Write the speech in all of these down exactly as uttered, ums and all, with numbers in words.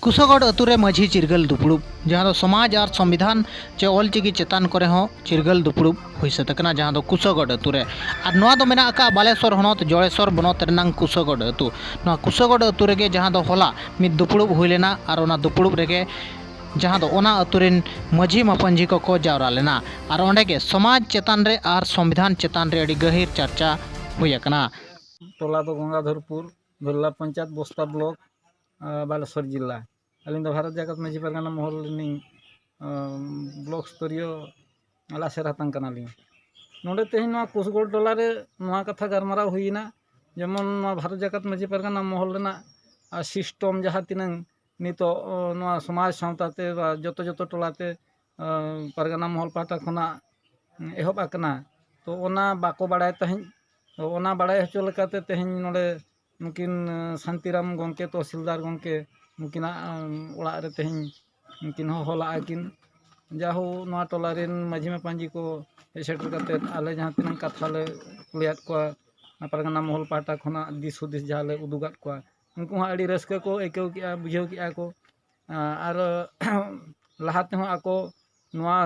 ᱠᱩᱥᱟᱹᱜᱚᱰ ᱟᱹᱛᱩ ᱨᱮ ᱢᱟᱹᱡᱷᱤ ᱪᱤᱨᱜᱟᱹᱞ ᱫᱩᱯᱲᱩᱵ, ᱡᱟᱦᱟᱸ ᱫᱚ ᱥᱚᱢᱟᱡᱽ ᱟᱨ ᱥᱚᱝᱵᱤᱫᱷᱟᱱ ᱪᱮ ᱚᱞᱪᱤᱠᱤ ᱪᱮᱛᱟᱱ ᱠᱚᱨᱮ ᱦᱚᱸ ᱪᱤᱨᱜᱟᱹᱞ ᱫᱩᱯᱲᱩᱵ ᱦᱩᱭ ᱥᱟᱹᱛ ᱟᱠᱟᱱᱟ, ᱡᱟᱦᱟᱸ ᱫᱚ ᱠᱩᱥᱟᱹᱜᱚᱰ ᱟᱹᱛᱩ ᱨᱮ᱾ ᱟᱨ ᱱᱚᱣᱟ ᱫᱚ ᱢᱮᱱᱟᱜ ᱟᱠᱟᱫ ᱵᱟᱞᱮᱥᱚᱨ ᱦᱚᱱᱚᱛ ᱡᱚᱲᱮᱥᱚᱨ ᱵᱚᱱᱚᱛ ᱨᱮᱱᱟᱝ ᱠᱩᱥᱟᱹᱜᱚᱰ ᱟᱹᱛᱩ᱾ ᱱᱚᱣᱟ ᱠᱩᱥᱟᱹᱜᱚᱰ ᱟᱹᱛᱩ ᱨᱮᱜᱮ ᱡᱟᱦᱟᱸ ᱫᱚ ᱦᱚᱞᱟ ᱢᱤᱫ ᱫᱩᱯᱲᱩᱵ ᱦᱩᱭ ᱞᱮᱱᱟ, ᱟᱨ ᱚᱱᱟ ᱫᱩᱯᱲᱩᱵ ᱨᱮᱜᱮ ᱡᱟᱦᱟᱸ ᱫᱚ ᱚᱱᱟ ᱟᱹᱛᱩ ᱨᱮᱱ ᱢᱟᱹᱡᱷᱤ ᱢᱟᱯᱟᱹᱡᱷᱤ ᱠᱚᱠᱚ ᱡᱟᱣᱨᱟ ᱞᱮᱱᱟ᱾ ᱟᱨ ᱚᱸᱰᱮ ᱜᱮ ᱥᱚᱢᱟᱡᱽ ᱪᱮᱛᱟᱱ ᱨᱮ ᱟᱨ ᱥᱚᱝᱵᱤᱫᱷᱟᱱ ᱪᱮᱛᱟᱱ ᱨᱮ ᱟᱹᱰᱤ ᱜᱟᱹᱦᱤᱨ ᱪᱟᱨᱪᱟ ᱦᱩᱭ ᱟᱠᱟᱱᱟ᱾ ᱴᱚᱞᱟ ᱫᱚ ᱜᱚᱝᱜᱟᱫᱷᱚᱨᱯᱩᱨ, ᱵᱷᱟᱹᱞᱞᱟ ᱯᱚᱧᱪᱟᱭᱮᱛ, ᱵᱚᱥᱛᱟ ᱵᱞᱚᱠ, ᱟᱨ, ᱵᱟᱞᱮᱥᱚᱨ ᱡᱮᱞᱟ᱾ ᱟᱹᱞᱤᱧ ᱫᱚ ᱵᱷᱟᱨᱚᱛ ᱡᱟᱠᱟᱛ ᱢᱟᱹᱡᱷᱤ ᱯᱟᱨᱜᱟᱱᱟ ᱢᱚᱦᱚᱞ ᱨᱤᱱᱤᱡ, ᱟᱢ, ᱵᱞᱚᱠ ᱥᱛᱚᱨᱤᱭᱚ ᱞᱟᱥᱮᱨ ᱦᱟᱛᱟᱝ ᱠᱟᱱᱟᱞᱤᱧ᱾ ᱱᱚᱰᱮ ᱛᱮᱦᱮᱧ ᱱᱚᱣᱟ ᱠᱩᱥᱜᱚᱲ ᱴᱚᱞᱟ ᱨᱮ ᱱᱚᱣᱟ ᱠᱟᱛᱷᱟ ᱜᱟᱞᱢᱟᱨᱟᱣ ᱦᱩᱭᱮᱱᱟ, ᱡᱮᱢᱚᱱ ᱱᱚᱣᱟ ᱵᱷᱟᱨᱚᱛ ᱡᱟᱠᱟᱛ ᱢᱟᱹᱡᱷᱤ ᱯᱟᱨᱜᱟᱱᱟ ᱢᱚᱦᱚᱞ ᱨᱮᱱᱟᱜ, ᱟᱨ, ᱥᱤᱥᱴᱚᱢ ᱡᱟᱦᱟᱸ ᱛᱤᱱᱟᱹᱝ ᱱᱤᱛᱚᱜ, ᱚ, ᱱᱚᱣᱟ ᱥᱚᱢᱟᱡᱽ ᱥᱟᱶᱛᱟ ᱛᱮ ᱵᱟ ᱡᱚᱛᱚ, ᱡᱚᱛᱚ ᱴᱚᱞᱟ ᱛᱮ, ᱟᱸ, ᱯᱟᱨᱜᱟᱱᱟ ᱢᱚᱦᱚᱞ ᱯᱟᱦᱴᱟ ᱠᱷᱚᱱᱟᱜ, ᱩᱸ, ᱮᱦᱚᱵ ᱟᱠᱟᱱᱟ᱾ ᱛᱚ, ᱚᱱᱟ ᱵᱟᱠᱚ ᱵᱟᱲᱟᱭ ᱛᱟᱦᱮᱸᱫ᱾ ᱛᱚ, ᱚᱱᱟ ᱵᱟᱲᱟᱭ ᱦᱚᱪᱚ ᱞᱮᱠᱟᱛᱮ ᱛᱮᱦᱮᱧ ᱱᱚᱰᱮ ᱱᱩᱠᱤᱱ, ᱟᱸ, ᱥᱟᱱᱛᱤᱨᱟᱢ ᱜᱚᱢᱠᱮ, ᱛᱚᱦᱥᱤᱞᱫᱟᱨ ᱜᱚᱢᱠᱮ, ᱱᱩᱠᱤᱱᱟᱜ, ᱟᱸ, ᱚᱲᱟᱜ ᱨᱮ ᱛᱮᱦᱮᱧ ᱩᱱᱠᱤᱱ ᱦᱚᱦᱚ ᱞᱟᱜᱼᱟ ᱠᱤᱱ᱾ ᱡᱟᱦᱳ, ᱱᱚᱣᱟ ᱴᱚᱞᱟ ᱨᱮᱱ ᱢᱟᱹᱡᱷᱤ ᱢᱟᱯᱟᱡᱷᱤ ᱠᱚ ᱦᱮᱡ ᱥᱮᱴᱮᱨ ᱠᱟᱛᱮᱫ ᱟᱞᱮ ᱡᱟᱦᱟᱸ ᱛᱤᱱᱟᱹᱜ ᱠᱟᱛᱷᱟ ᱞᱮ ᱠᱩᱞᱤᱭᱟᱫ ᱠᱚᱣᱟ, ᱯᱟᱨᱜᱟᱱᱟ ᱢᱚᱦᱚᱞ ᱯᱟᱦᱴᱟ ᱠᱷᱚᱱᱟᱜ ᱫᱤᱥ ᱦᱩᱫᱤᱥ ᱡᱟᱦᱟᱸ ᱞᱮ ᱩᱫᱩᱜᱟᱫ ᱠᱚᱣᱟ, ᱩᱱᱠᱩ ᱦᱚᱸ ᱟᱹᱰᱤ ᱨᱟᱹᱥᱠᱟᱹ ᱠᱚ ᱟᱹᱭᱠᱟᱹᱣ ᱠᱮᱜᱼᱟ, ᱵᱩᱡᱷᱟᱹᱣ ᱠᱮᱜᱼᱟ ᱠᱚ᱾ ᱟᱨ ᱞᱟᱦᱟ ᱛᱮᱦᱚᱸ ᱟᱠᱚ ᱱᱚᱣᱟ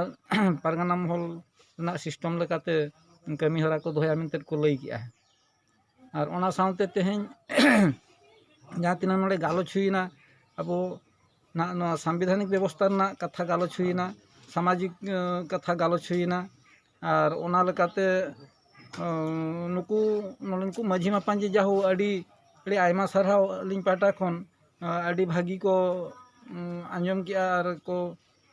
ᱯᱟᱨᱜᱟᱱᱟ ᱢᱚᱦᱚᱞ ᱨᱮᱱᱟᱜ ᱥᱤᱥᱴᱚᱢ ᱞᱮᱠᱟᱛᱮ ᱠᱟᱹᱢᱤ ᱦᱚᱨᱟ ᱠᱚ ᱫᱚᱦᱚᱭᱟ ᱢᱮᱱᱛᱮ ᱠᱚ ᱞᱟᱹᱭ ᱠᱮᱜᱼᱟ᱾ ᱟᱨ ᱚᱱᱟ ᱥᱟᱶᱛᱮ ᱛᱮᱦᱮᱧ ᱡᱟᱦᱟᱸ ᱛᱤᱱᱟᱹᱜ ᱱᱚᱰᱮ ᱜᱟᱞᱚᱪ ᱦᱩᱭᱮᱱᱟ, ᱟᱵᱚ ᱱᱟᱜ ᱱᱚᱣᱟ ᱥᱟᱝᱵᱤᱫᱷᱟᱱᱤᱠ ᱵᱮᱵᱚᱥᱛᱷᱟ ᱨᱮᱱᱟᱜ ᱠᱟᱛᱷᱟ ᱜᱟᱞᱚᱪ ᱦᱩᱭᱮᱱᱟ, ᱥᱟᱢᱟᱡᱤᱠ, ᱮᱸ, ᱠᱟᱛᱷᱟ ᱜᱟᱞᱚᱪ ᱦᱩᱭᱮᱱᱟ᱾ ᱟᱨ ᱚᱱᱟ ᱞᱮᱠᱟᱛᱮ, ᱮᱸ, ᱱᱩᱠᱩ, ᱱᱩᱠᱩ ᱢᱟᱹᱡᱷᱤ ᱢᱟᱯᱟᱡᱷᱤ ᱡᱟᱦᱳ ᱟᱹᱰᱤ, ᱟᱹᱰᱤ ᱟᱭᱢᱟ ᱥᱟᱨᱦᱟᱣ ᱟᱹᱞᱤᱧ ᱯᱟᱦᱴᱟ ᱠᱷᱚᱱ, ᱮᱸ, ᱟᱹᱰᱤ ᱵᱷᱟᱹᱜᱤ ᱠᱚ, ᱩᱸ, ᱟᱸᱡᱚᱢ ᱠᱮᱜᱼᱟ ᱟᱨ ᱠᱚ,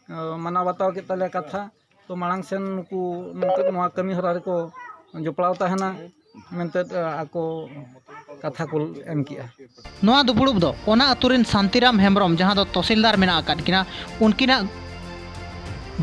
ᱮᱸ, ᱢᱟᱱᱟᱣ ᱵᱟᱛᱟᱣ ᱠᱮᱫ ᱛᱟᱞᱮᱭᱟ ᱠᱟᱛᱷᱟ᱾ ᱛᱚ, ᱢᱟᱲᱟᱝ ᱥᱮᱱ ᱱᱩᱠᱩ ᱱᱚᱝᱠᱟ ᱱᱚᱣᱟ ᱠᱟᱹᱢᱤ ᱦᱚᱨᱟ ᱨᱮᱠᱚ ᱡᱚᱯᱲᱟᱣ ᱛᱟᱦᱮᱱᱟ ᱢᱮᱱᱛᱮ, ᱮᱸ, ᱟᱠᱚ ᱠᱟᱛᱷᱟ ᱠᱚ ᱮᱢ ᱠᱮᱜᱼᱟ᱾ ᱱᱚᱣᱟ ᱫᱩᱯᱲᱩᱵ ᱫᱚ ᱚᱱᱟ ᱟᱹᱛᱩ ᱨᱮᱱ ᱥᱟᱱᱛᱤᱨᱟᱢ ᱦᱮᱢᱵᱨᱚᱢ, ᱡᱟᱦᱟᱸ ᱫᱚ ᱛᱚᱦᱥᱤᱞᱫᱟᱨ ᱢᱮᱱᱟᱜ ᱟᱠᱟᱫ ᱠᱤᱱᱟ, ᱩᱱᱠᱤᱱᱟᱜ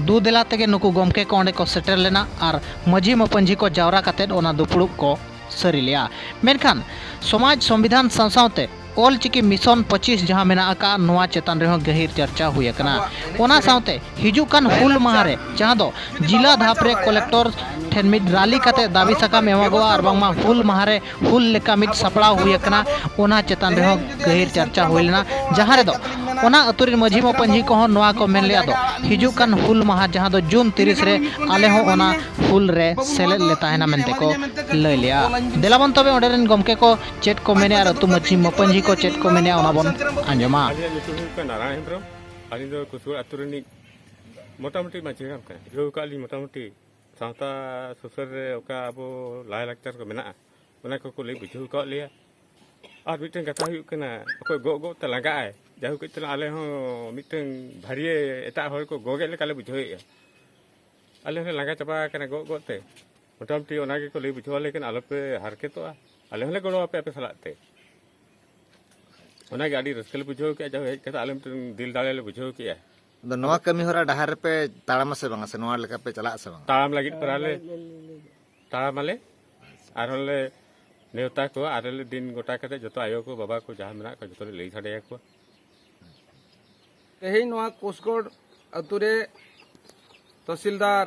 ᱫᱩ ᱫᱮᱞᱟ ᱛᱮᱜᱮ ᱱᱩᱠᱩ ᱜᱚᱢᱠᱮ ᱠᱚ ᱚᱸᱰᱮ ᱠᱚ ᱥᱮᱴᱮᱨ ᱞᱮᱱᱟ ᱟᱨ ᱢᱟᱹᱡᱷᱤ ᱢᱟᱯᱟᱹᱡᱷᱤ ᱠᱚ ᱡᱟᱣᱨᱟ ᱠᱟᱛᱮᱫ ᱚᱱᱟ ᱫᱩᱯᱲᱩᱵ ᱠᱚ ᱥᱟᱹᱨᱤ ᱞᱮᱜᱼᱟ᱾ ᱢᱮᱱᱠᱷᱟᱱ ᱥᱚᱢᱟᱡᱽ ᱥᱚᱝᱵᱤᱫᱷᱟᱱ ᱥᱟᱶ ᱥᱟᱶᱛᱮ ᱚᱞ ᱪᱤᱠᱤ ᱢᱤᱥᱚᱱ ᱯᱚᱸᱪᱤᱥ ᱡᱟᱦᱟᱸ ᱢᱮᱱᱟᱜ ᱟᱠᱟᱫ, ᱱᱚᱣᱟ ᱪᱮᱛᱟᱱ ᱨᱮᱦᱚᱸ ᱜᱟᱹᱦᱤᱨ ᱪᱟᱨᱪᱟ ᱦᱩᱭ ᱟᱠᱟᱱᱟ᱾ ᱚᱱᱟ ᱥᱟᱶᱛᱮ ᱦᱤᱡᱩᱜ ᱠᱟᱱ ᱦᱩᱞ ᱢᱟᱦᱟ ᱨᱮ, ᱡᱟᱦᱟᱸ ᱫᱚ ᱡᱤᱞᱟ ᱫᱷᱟᱯ ᱨᱮ ᱠᱚᱞᱮᱠᱴᱚᱨ ᱴᱷᱮᱱ ᱢᱤᱫ ᱨᱟᱞᱤ ᱠᱟᱛᱮ ᱫᱟᱹᱵᱤ ᱥᱟᱠᱟᱢ ᱮᱢᱚᱜᱚᱜᱼᱟ ᱟᱨ ᱵᱟᱝᱢᱟ ᱦᱩᱞ ᱢᱟᱦᱟ ᱨᱮ ᱦᱩᱞ ᱞᱮᱠᱟ ᱢᱤᱫ ᱥᱟᱯᱲᱟᱣ ᱦᱩᱭ ᱟᱠᱟᱱᱟ, ᱚᱱᱟ ᱪᱮᱛᱟᱱ ᱨᱮᱦᱚᱸ ᱜᱟᱹᱦᱤᱨ ᱪᱟᱨᱪᱟ ᱦᱩᱭ ᱞᱮᱱᱟ, ᱡᱟᱦᱟᱸ ᱨᱮᱫᱚ ᱚᱱᱟ ᱟᱹᱛᱩ ᱨᱮᱱ ᱢᱟᱹᱡᱷᱤ ᱢᱟᱯᱟᱧᱡᱷᱤ ᱠᱚᱦᱚᱸ ᱱᱚᱣᱟ ᱠᱚ ᱢᱮᱱ ᱞᱮᱫᱟ ᱫᱚ, ᱦᱤᱡᱩᱜ ᱠᱟᱱ ᱦᱩᱞ ᱢᱟᱦᱟ ᱡᱟᱦᱟᱸ ᱫᱚ ᱡᱩᱱ ᱛᱤᱨᱤᱥ ᱨᱮ, ᱟᱞᱮ ᱦᱚᱸ ᱚᱱᱟ ᱦᱩᱞ ᱨᱮ ᱥᱮᱞᱮᱫ ᱞᱮ ᱛᱟᱦᱮᱱᱟ ᱢᱮᱱᱛᱮ ᱠᱚ ᱞᱟᱹᱭ ᱞᱮᱫᱼᱟ᱾ ᱫᱮᱞᱟ ᱵᱚᱱ ᱛᱚᱵᱮ ᱚᱸᱰᱮ ᱨᱮᱱ ᱜᱚᱢᱠᱮ ᱠᱚ ᱪᱮᱫ ᱠᱚ ᱢᱮᱱᱮᱫᱼᱟ ᱟᱨ ᱟᱹᱛᱩ ᱢᱟᱹᱡᱷᱤ ᱢᱟᱯᱟᱧᱡᱷᱤ ᱠᱚ ᱪᱮᱫ ᱠᱚ ᱢᱮᱱᱮᱫᱼᱟ ᱚᱱᱟ ᱵᱚᱱ ᱟᱸᱡᱚᱢᱟ᱾ ᱟᱹᱞᱤᱧᱟᱜ ᱧᱩᱛᱩᱢ ᱦᱩᱭᱩᱜ ᱠᱟᱱᱟ ᱱᱟᱨᱟᱭᱚᱱ ᱦᱮᱢᱵᱨᱚᱢ᱾ ᱟᱹᱞᱤᱧ ᱫᱚ ᱠᱩᱥᱩᱲ ᱟᱹᱛᱩ ᱨᱤᱱᱤᱡ ᱢᱚᱴᱟᱢᱩᱴᱤ ᱢᱟᱹᱡᱷᱤ ᱦᱟᱲᱟᱢ ᱠᱟᱱᱟ᱾ ᱴᱷᱤᱠᱟᱹᱣ ᱟᱠᱟᱫ ᱞᱤᱧ ᱢᱚᱴᱟᱢᱩᱴᱤ ᱥᱟᱶᱛᱟ ᱥᱩᱥᱟᱹᱨ ᱨᱮ ᱚᱠᱟ ᱟᱵᱚ ᱞᱟᱭᱼᱞᱟᱠᱪᱟᱨ ᱠᱚ ᱢᱮᱱᱟᱜᱼᱟ, ᱚᱱᱟ ᱠᱚᱠᱚ ᱞᱟᱹᱭ ᱵᱩᱡᱷᱟᱹᱣ ᱟᱠᱟᱫ ᱞᱮᱭᱟ᱾ ᱟᱨ ᱢᱤᱫᱴᱮᱱ ᱠᱟᱛᱷᱟ ᱦᱩᱭᱩᱜ ᱠᱟᱱᱟ, ᱚᱠᱚᱭ ᱜᱚᱜ ᱜᱚᱜ ᱛᱮ ᱞᱟᱸᱜᱟᱜ ᱟᱭ, ᱡᱟᱭᱦᱳᱠ ᱠᱟᱹᱡ ᱛᱟᱞᱟᱝ ᱟᱞᱮ ᱦᱚᱸ ᱢᱤᱫᱴᱮᱱ ᱵᱷᱟᱹᱨᱤᱭᱟᱹ ᱮᱴᱟᱜ ᱦᱚᱲ ᱠᱚ ᱜᱚᱜᱮᱫ ᱞᱮᱠᱟ ᱞᱮ ᱵᱩᱡᱷᱟᱹᱣᱮᱫᱼᱟ᱾ ᱟᱞᱮ ᱦᱚᱸᱞᱮ ᱞᱟᱸᱜᱟ ᱪᱟᱵᱟ ᱟᱠᱟᱱᱟ ᱜᱚᱜ ᱜᱚᱜ ᱛᱮ᱾ ᱢᱚᱴᱟᱢᱩᱴᱤ ᱚᱱᱟ ᱜᱮᱠᱚ ᱞᱟᱹᱭ ᱵᱩᱡᱷᱟᱹᱣ ᱟᱞᱮ ᱠᱟᱱᱟ, ᱟᱞᱚᱯᱮ ᱦᱟᱨᱠᱮᱛᱚᱜᱼᱟ, ᱟᱞᱮ ᱦᱚᱸᱞᱮ ᱜᱚᱲᱚ ᱟᱯᱮᱭᱟ ᱟᱯᱮ ᱥᱟᱞᱟᱜ ᱛᱮ᱾ ᱚᱱᱟᱜᱮ ᱟᱹᱰᱤ ᱨᱟᱹᱥᱠᱟᱹ ᱞᱮ ᱵᱩᱡᱷᱟᱹᱣ ᱠᱮᱫᱼᱟ, ᱡᱟᱦᱟᱸ ᱦᱮᱡ ᱠᱟᱛᱮ ᱟᱞᱮ ᱢᱤᱫᱴᱮᱱ ᱫᱤᱞ ᱫᱟᱲᱮ ᱞᱮ ᱵᱩᱡᱷᱟᱹᱣ ᱠᱮᱫᱼᱟ᱾ ᱟᱫᱚ ᱱᱚᱣᱟ ᱠᱟᱹᱢᱤ ᱦᱚᱨᱟ ᱰᱟᱦᱟᱨ ᱨᱮᱯᱮ ᱛᱟᱲᱟᱢᱟ ᱥᱮ ᱵᱟᱝᱟ, ᱥᱮ ᱱᱚᱣᱟ ᱞᱮᱠᱟ ᱯᱮ ᱪᱟᱞᱟᱜᱼᱟ ᱥᱮ ᱵᱟᱝᱟ? ᱛᱟᱲᱟᱢ ᱞᱟᱹᱜᱤᱫ ᱯᱮᱨᱟ ᱞᱮ ᱛᱟᱲᱟᱢᱟᱞᱮ, ᱟᱨᱦᱚᱸ ᱞᱮ ᱱᱮᱣᱛᱟ ᱠᱚᱣᱟ, ᱟᱨ ᱞᱮ ᱫᱤᱱ ᱜᱚᱴᱟ ᱠᱟᱛᱮ ᱡᱚᱛᱚ ᱟᱭᱳ ᱠᱚ, ᱵᱟᱵᱟ ᱠᱚ, ᱡᱟᱦᱟᱸ ᱢᱮᱱᱟᱜ ᱠᱚᱣᱟ, ᱡᱚᱛᱚ ᱞᱮ ᱞᱟᱹᱭ ᱥᱟᱰᱮ ᱟᱠᱚᱣᱟ᱾ ᱛᱮᱦᱮᱧ ᱱᱚᱣᱟ ᱠᱳᱥᱜᱚᱲ ᱟᱹᱛᱩ ᱨᱮ ᱛᱚᱦᱥᱤᱞᱫᱟᱨ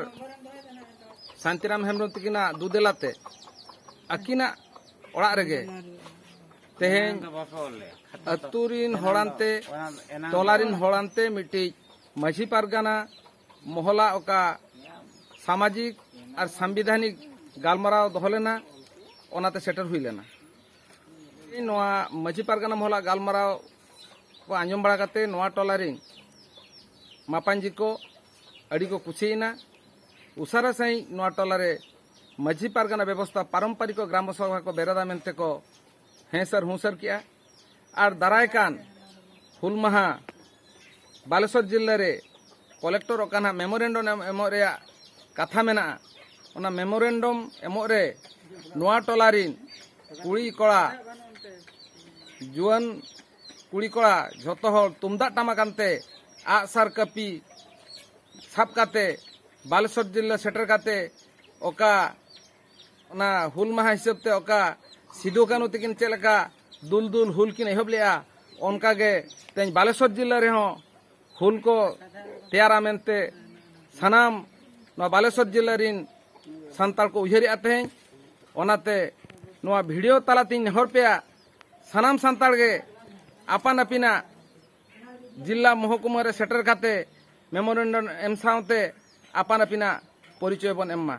ᱥᱟᱱᱛᱤᱨᱟᱢ ᱦᱮᱢᱵᱨᱚᱢ ᱛᱟᱹᱠᱤᱱᱟᱜ ᱫᱩᱫᱮᱞᱟ ᱛᱮ ᱟᱹᱠᱤᱱᱟᱜ ᱚᱲᱟᱜ ᱨᱮᱜᱮ ᱛᱮᱦᱮᱧ ᱟᱹᱛᱩ ᱨᱤᱱ ᱦᱚᱲᱟᱱᱛᱮ, ᱴᱚᱞᱟ ᱨᱤᱱ ᱦᱚᱲᱟᱱᱛᱮ ᱢᱤᱫᱴᱤᱡ ᱢᱟᱹᱡᱷᱤ ᱯᱟᱨᱜᱟᱱᱟ ᱢᱚᱦᱚᱞᱟ ᱚᱠᱟ ᱥᱟᱢᱟᱡᱤᱠ ᱟᱨ ᱥᱟᱝᱵᱤᱫᱷᱟᱱᱤᱠ ᱜᱟᱞᱢᱟᱨᱟᱣ ᱫᱚᱦᱚ ᱞᱮᱱᱟ, ᱚᱱᱟᱛᱮ ᱥᱮᱴᱮᱨ ᱦᱩᱭ ᱞᱮᱱᱟ᱾ ᱱᱚᱣᱟ ᱢᱟᱹᱡᱷᱤ ᱯᱟᱨᱜᱟᱱᱟ ᱢᱚᱦᱚᱞᱟ ᱜᱟᱞᱢᱟᱨᱟᱣ ᱠᱚ ᱟᱸᱡᱚᱢ ᱵᱟᱲᱟ ᱠᱟᱛᱮ ᱱᱚᱣᱟ ᱴᱚᱞᱟ ᱨᱤᱱ ᱢᱟᱯᱟᱧᱡᱤ ᱠᱚ ᱟᱹᱰᱤ ᱠᱚ ᱠᱩᱥᱤᱭᱮᱱᱟ᱾ ᱩᱥᱟᱹᱨᱟ ᱥᱟᱺᱦᱤᱡ ᱱᱚᱣᱟ ᱴᱚᱞᱟ ᱨᱮ ᱢᱟᱹᱡᱷᱤ ᱯᱟᱨᱜᱟᱱᱟ ᱵᱮᱵᱚᱥᱛᱷᱟ ᱯᱟᱨᱚᱢᱯᱟᱨᱤᱠ ᱜᱨᱟᱢ ᱥᱚᱵᱷᱟ ᱠᱚ ᱵᱮᱨᱮᱫᱟ ᱢᱮᱱᱛᱮ ᱠᱚ ᱦᱮᱸ ᱥᱟᱹᱨ ᱦᱩᱸ ᱥᱟᱹᱨ ᱠᱮᱜᱼᱟ᱾ ᱟᱨ ᱫᱟᱨᱟᱭ ᱠᱟᱱ ᱦᱩᱞ ᱢᱟᱦᱟ ᱵᱟᱞᱮᱥᱚᱨ ᱡᱤᱞᱟᱹ ᱨᱮ ᱠᱚᱞᱮᱠᱴᱚᱨ ᱚᱠᱟ ᱱᱟᱜ ᱢᱮᱢᱳᱨᱮᱱᱰᱚᱢ ᱮᱢ-, ᱮᱢᱚᱜ ᱨᱮᱭᱟᱜ ᱠᱟᱛᱷᱟ ᱢᱮᱱᱟᱜᱼᱟ, ᱚᱱᱟ ᱢᱮᱢᱳᱨᱮᱱᱰᱚᱢ ᱮᱢᱚᱜ ᱨᱮ ᱱᱚᱣᱟ ᱴᱚᱞᱟ ᱨᱤᱱ ᱠᱩᱲᱤ ᱠᱚᱲᱟ, ᱡᱩᱣᱟᱹᱱ ᱠᱩᱲᱤ ᱠᱚᱲᱟ ᱡᱷᱚᱛᱚ ᱦᱚᱲ ᱛᱩᱢᱫᱟᱜ ᱴᱟᱢᱟᱠ ᱟᱱᱛᱮ ᱟᱜᱼᱥᱟᱨ ᱠᱟᱹᱯᱤ ᱥᱟᱵ ᱠᱟᱛᱮ ᱵᱟᱞᱮᱥᱚᱨ ᱡᱤᱞᱟᱹ ᱥᱮᱴᱮᱨ ᱠᱟᱛᱮ ᱚᱠᱟ ᱚᱱᱟ ᱦᱩᱞ ᱢᱟᱦᱟ ᱦᱤᱥᱟᱹᱵ ᱛᱮ ᱚᱠᱟ ᱥᱤᱫᱩ ᱠᱟᱹᱱᱦᱩ ᱛᱟᱹᱠᱤᱱ ᱪᱮᱫ ᱞᱮᱠᱟ ᱫᱩᱞ ᱫᱩᱞ ᱦᱩᱞ ᱠᱤᱱ ᱮᱦᱚᱵ ᱞᱮᱜᱼᱟ, ᱚᱱᱠᱟ ᱜᱮ ᱛᱮᱦᱮᱧ ᱵᱟᱞᱮᱥᱚᱨ ᱡᱤᱞᱟᱹ ᱨᱮᱦᱚᱸ ᱦᱩᱞ ᱠᱚ ᱛᱮᱭᱟᱨᱟ ᱢᱮᱱᱛᱮ ᱥᱟᱱᱟᱢ ᱱᱚᱣᱟ ᱵᱟᱞᱮᱥᱚᱨ ᱡᱤᱞᱟᱹ ᱨᱤᱱ ᱥᱟᱱᱛᱟᱲ ᱠᱚ ᱩᱭᱦᱟᱹᱨᱮᱜᱼᱟ ᱛᱮᱦᱮᱧ᱾ ᱚᱱᱟᱛᱮ ᱱᱚᱣᱟ ᱵᱷᱤᱰᱤᱭᱳ ᱛᱟᱞᱟᱛᱤᱧ ᱱᱮᱦᱚᱨ ᱯᱮᱭᱟ, ᱥᱟᱱᱟᱢ ᱥᱟᱱᱛᱟᱲ ᱜᱮ ᱟᱯᱟᱱ ᱟᱹᱯᱤᱱᱟᱜ ᱡᱤᱞᱟ ᱢᱚᱦᱚᱠᱩᱢᱟ ᱨᱮ ᱥᱮᱴᱮᱨ ᱠᱟᱛᱮ ᱢᱮᱢᱳᱨᱮᱱᱰᱟᱢ ᱮᱢ ᱥᱟᱶᱛᱮ ᱟᱯᱟᱱ ᱟᱹᱯᱤᱱᱟᱜ ᱯᱚᱨᱤᱪᱚᱭ ᱵᱚᱱ ᱮᱢ ᱢᱟ᱾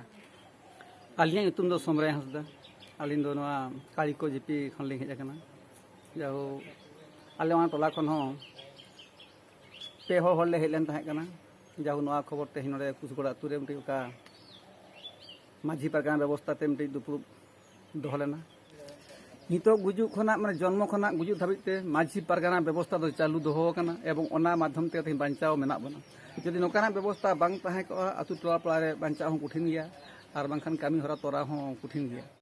ᱟᱹᱞᱤᱧᱟᱜ ᱧᱩᱛᱩᱢ ᱫᱚ ᱥᱚᱢᱨᱟᱭ ᱦᱟᱸᱥᱫᱟ᱾ ᱟᱹᱞᱤᱧ ᱫᱚ ᱱᱚᱣᱟ ᱠᱟᱲᱤᱠᱚ ᱡᱤᱯᱤ ᱠᱷᱚᱱ ᱞᱤᱧ ᱦᱮᱡ ᱟᱠᱟᱱᱟ᱾ ᱡᱟᱦᱳ, ᱟᱞᱮ ᱚᱱᱟ ᱴᱚᱞᱟ ᱠᱷᱚᱱ ᱦᱚᱸ ᱯᱮ ᱦᱚᱲ ᱦᱚᱲ ᱞᱮ ᱦᱮᱡ ᱞᱮᱱ ᱛᱟᱦᱮᱸ ᱠᱟᱱᱟ᱾ ᱡᱟᱦᱳ, ᱱᱚᱣᱟ ᱠᱷᱚᱵᱚᱨ ᱛᱮᱦᱮᱧ ᱱᱚᱰᱮ ᱠᱩᱥᱩᱜᱚᱲᱟ ᱟᱹᱛᱩ ᱨᱮ ᱢᱤᱫᱴᱤᱡ ᱚᱠᱟ ᱢᱟᱹᱡᱷᱤ ᱯᱟᱨᱜᱟᱱᱟ ᱵᱮᱵᱚᱥᱛᱷᱟ ᱛᱮ ᱢᱤᱫᱴᱤᱡ ᱫᱩᱯᱲᱩᱵ ᱫᱚᱦᱚ ᱞᱮᱱᱟ᱾ ᱱᱤᱛᱚᱜ ᱜᱩᱡᱩᱜ ᱠᱷᱚᱱᱟᱜ, ᱢᱟᱱᱮ, ᱡᱚᱱᱢᱚ ᱠᱷᱚᱱᱟᱜ ᱜᱩᱡᱩᱜ ᱫᱷᱟᱹᱵᱤᱡ ᱛᱮ ᱢᱟᱹᱡᱷᱤ ᱯᱟᱨᱜᱟᱱᱟ ᱵᱮᱵᱚᱥᱛᱷᱟ ᱫᱚ ᱪᱟᱹᱞᱩ ᱫᱚᱦᱚ ᱟᱠᱟᱱᱟ ᱮᱵᱚᱝ ᱚᱱᱟ ᱢᱟᱫᱽᱫᱷᱚᱢ ᱛᱮ ᱛᱮᱦᱮᱧ ᱵᱟᱧᱪᱟᱣ ᱢᱮᱱᱟᱜ ᱵᱚᱱᱟ᱾ ᱡᱩᱫᱤ ᱱᱚᱝᱠᱟᱱᱟᱜ ᱵᱮᱵᱚᱥᱛᱷᱟ ᱵᱟᱝ ᱛᱟᱦᱮᱸ ᱠᱚᱜᱼᱟ, ᱟᱹᱛᱩ ᱴᱚᱞᱟ ᱯᱟᱲᱟ ᱨᱮ ᱵᱟᱧᱪᱟᱣ ᱦᱚᱸ ᱠᱚᱴᱷᱤᱱ ᱜᱮᱭᱟ ᱟᱨ ᱵᱟᱝᱠᱷᱟᱱ ᱠᱟᱹᱢᱤ ᱦᱚᱨᱟ ᱛᱚᱨᱟᱣ ᱦᱚᱸ ᱠᱚᱴᱷᱤᱱ ᱜᱮᱭᱟ᱾